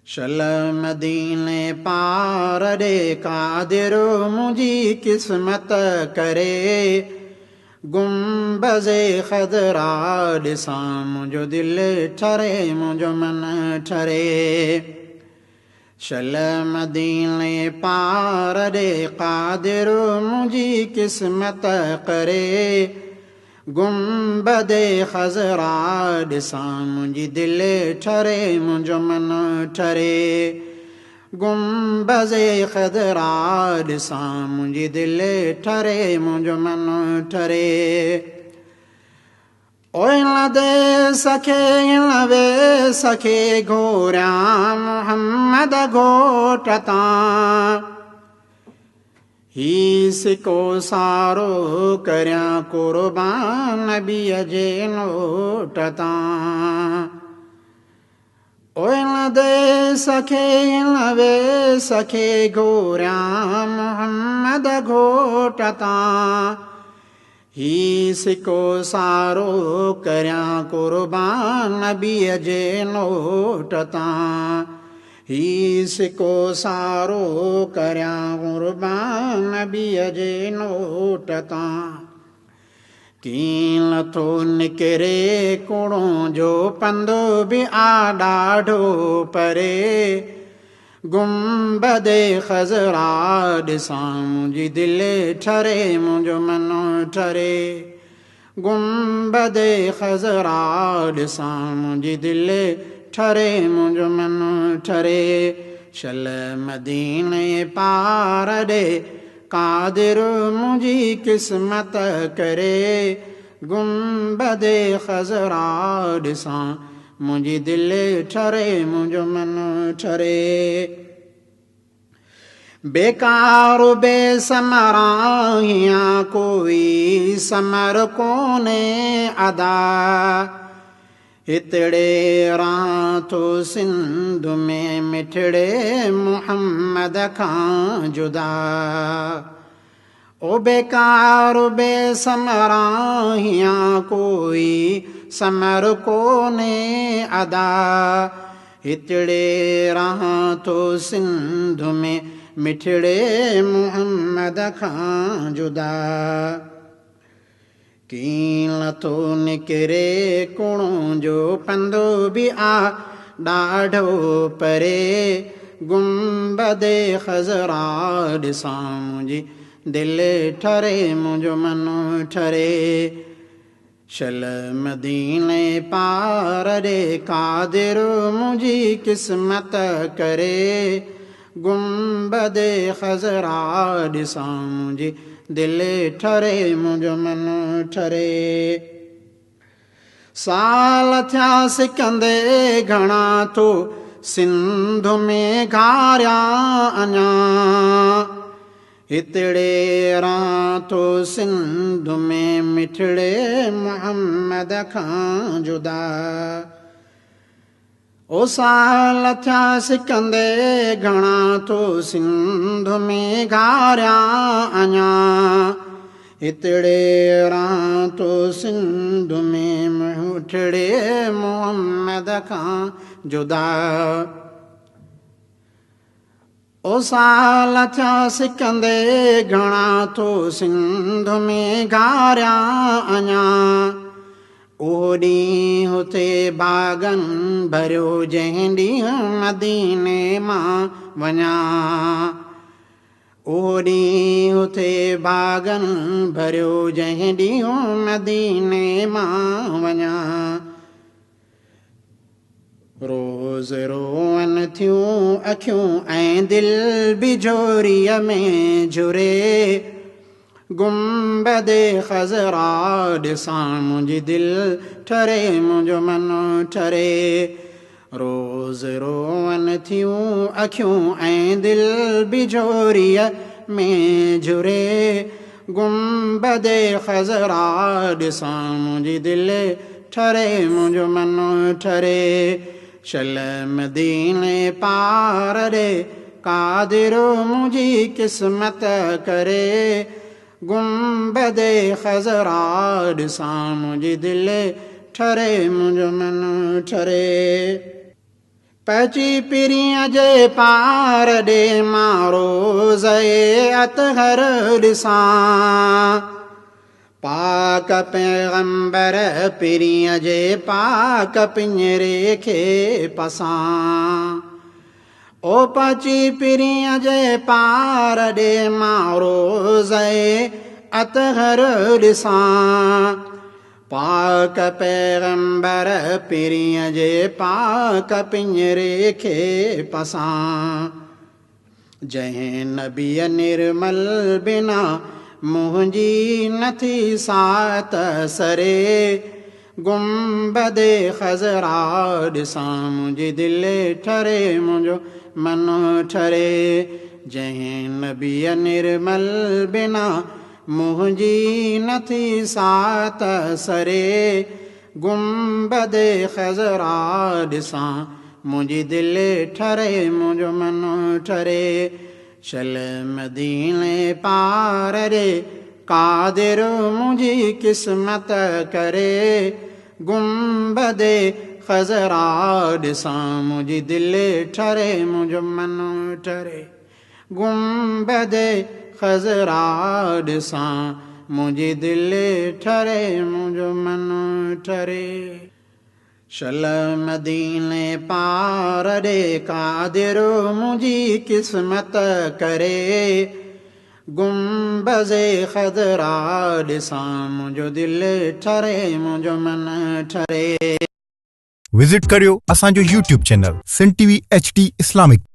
शल मदीने पार ॾे कादिर मुंहिंजी क़िस्मत करे। गुंबज़े ख़दरा ॾिसां मुंहिंजो दिलि ठरे मुंहिंजो मन ठरे। शल मदीने पार ॾे कादिर मुंहिंजी क़िस्मत करे। गुंबदे ख़ज़रा ॾिसां मुंहिंजी दिलि ठरे मुंहिंजो मन ठरे। गुंबज़े ख़ज़रा ॾिसां मुंहिंजी दिलि ठरे मुंहिंजो मन ठरे। ओए न दे सखे न वे सखे घोरिया मोहम्मद घोट तां। ही सिको सारो करियां कुर्बान नबीअ जे नोट तां। ओए न दे सखे न वे सखे घोरिया मोहम्मद घोट तां। ही सिको सारो करियां कुर्बान नबीअ जे नोट तां। ही सिको सारो करियां कुर्बान नबीअ जे नोट तां। कीअं नथो निकिरे कुड़ो जो पंधु बि आ ॾाढो परे। गुंबदे ख़ज़रा ॾिसां मुंहिंजी दिलि ठरे मुंहिंजो मन ठरे। गुंबदे ख़ज़रा ॾिसां मुंहिंजी दिलि ठरे मुंहिंजो मन ठरे। शल मदीने पार ॾे कादिर मुंहिंजी क़िस्मत करे। गुंबदे ख़ज़रा ॾिसां मुंहिंजी दिलि ठरे मुंहिंजो मन ठरे। बेकार बेसमरा आहियां कोई समर कोन्हे अदा। हितड़े रातो सिंध में मिठड़े मोहम्मद खां जुदा। ओ बेकार बेसमरा आहियां कोई समर कोन्हे अदा। हितड़े रातो सिंध में मिठड़े मोहम्मद खां जुदा। कीअं नथो निकिरे कुड़ो जो पंधु बि आ ॾाढो परे। गुंबदे ख़ज़रा ॾिसां मुंहिंजी दिलि ठरे मुंहिंजो मन ठरे। शल मदीने पार ॾे कादिर मुंहिंजी क़िस्मत करे। गुंबदे ख़ज़रा ॾिसां मुंहिंजी दिलि ठरे मुंहिंजो मन ठरे। साल थिया सिकंदे घणा थो सिंध में घारिया अञा। हितड़े रातो सिंध में मिठड़े मोहम्मद खां जुदा। ओ साल थिया सिकंदे घणा थो सिंध में घारिया अञा। हितड़े रातो सिंध में मिठड़े मोहम्मद खां जुदा। ओ साल थिया सिकंदे घणा थो सिंध में घारिया अञा। उहो ॾींहुं हुते बागनि भरियो जंहिं ॾींहुं मदीने मां वञा। उहो ॾींहुं हुते बागनि भरियो जंहिं ॾींहुं मदीने मां वञा। रोज़ रोअनि थियूं अखियूं ऐं दिलि बि झोरीअ में झुरे। गुंबदे ख़ज़रा ॾिसां मुंहिंजी दिलि ठरे मुंहिंजो मन ठरे। रोज़ रोअनि थियूं अखियूं ऐं दिलि बि झोरीअ में झुरे। गुंबदे ख़ज़रा ॾिसां मुंहिंजी दिलि ठरे मुंहिंजो मन ठरे। शल मदीने पार ॾे कादिर मुंहिंजी क़िस्मत करे। गुंबदे ख़ज़रा ॾिसां मुंहिंजी दिलि ٺري منهنجو من ٺري. پهچي پرينء جي پار ڏي مان روضي اطهر ڏسان. پاڪ پيغمبر پرينء جي پاڪ پڃري کي پسان. او پهچي پرينء جي پار ڏي مان روضي اطهر ڏسان. پاڪ پيغمبر پرينء جي پاڪ پڃري کي پسان. جنهن نبيء نرمل بنا منهنجي نه ٿي ساعت سري. گنبد خضرا ڏسان منهنجي دل ٺري منهنجو من ٺري. جنهن نبيء نرمل بنا منهنجي نه ٿي ساعت سري. گنبد خضرا ڏسان منهنجي دل ٺري منهنجو من ٺري. شل مديني پار ري قادر منهنجي قسمت ڪري. گنبد خضرا ڏسان منهنجي دل ٺري منهنجو من ٺري. گنبد خضرا ڏسان منهنجي دل ٺري منهنجو من ٺري. شل مديني پار ڏي قادر منهنجي قسمت ڪري. گنبذ خضرا ڏسان منهنجو دل ٺري منهنجو من ٺري. وزٽ ڪريو اسان جو YouTube channel Sindh T V H D Islamic.